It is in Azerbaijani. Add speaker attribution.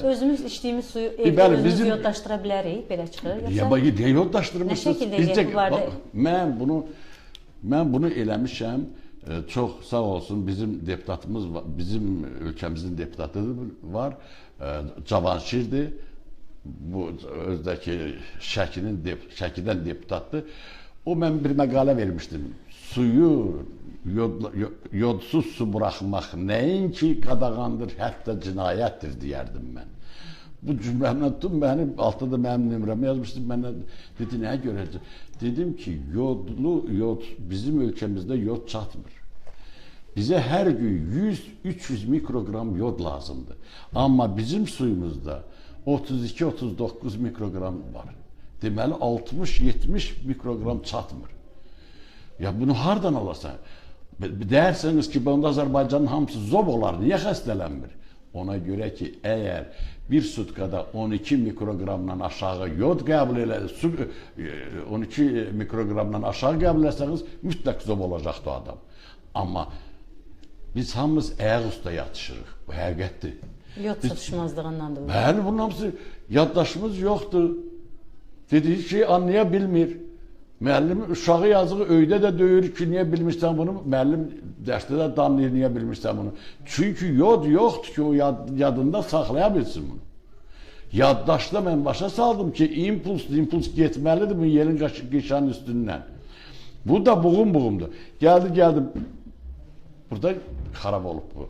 Speaker 1: Özümüz içdiyimiz suyu evdə özümüz yodlaşdıra bilərik, belə çıxır.
Speaker 2: Yoxsa... Ya, niyə yodlaşdırmışsınız?
Speaker 1: Nə şəkildə eləyək bu barədə?
Speaker 2: Mən bunu eləmişəm. Çox sağ olsun bizim deputatımız var, bizim ölkəmizin deputatı var, Cavanşirdir. Bu özdəki Şəkidən deputatdır. O mən bir məqalə vermişdim. Suyu yodsuz su buraxmaq nəinki qadağandır, hətta cinayətdir deyərdim mən. Bu cümləmlə tutun, mənim altında da mənim nömrəmi yazmışdım. Mənə dedi, nəyə görə? Dedim ki, yod, bizim ölkəmizdə yod çatmır. Bizə hər gün 100-300 mikroqram yod lazımdır. Amma bizim suyumuzda 32-39 mikroqram var. Deməli, 60-70 mikroqram çatmır. Ya bunu hardan alasan? Deyirsiniz ki, bunda Azərbaycanın hamısı zob olar, niyə xəstələnmir? Ona görə ki, əgər bir sutkada 12 mikroqramdan aşağı yod qəbul elə, 12 mikroqramdan aşağı qəbul eləsəniz, mütləq zob olacaqdır o adam. Amma biz hamımız ayaq üstə yatışırıq. Bu həqiqətdir.
Speaker 1: Yod çatışmazlığındandır bu.
Speaker 2: Bəli, bunun hamısı yaddaşımız yoxdur. Dediyi şeyi anlaya bilmir. Müəllim uşağı yazığı öydə də döyür ki, niyə bilmirsən bunu? Müəllim dərsdə də danlayır, niyə bilmirsən bunu? Çünki yod yoxdur ki, o yadında saxlaya bilsin bunu. Yaddaşda mən başa saldım ki, impuls getməlidir bu yerin qişanın üstündən. Bu da buğum buğumdur. Gəldi. Burada xarab olub bu.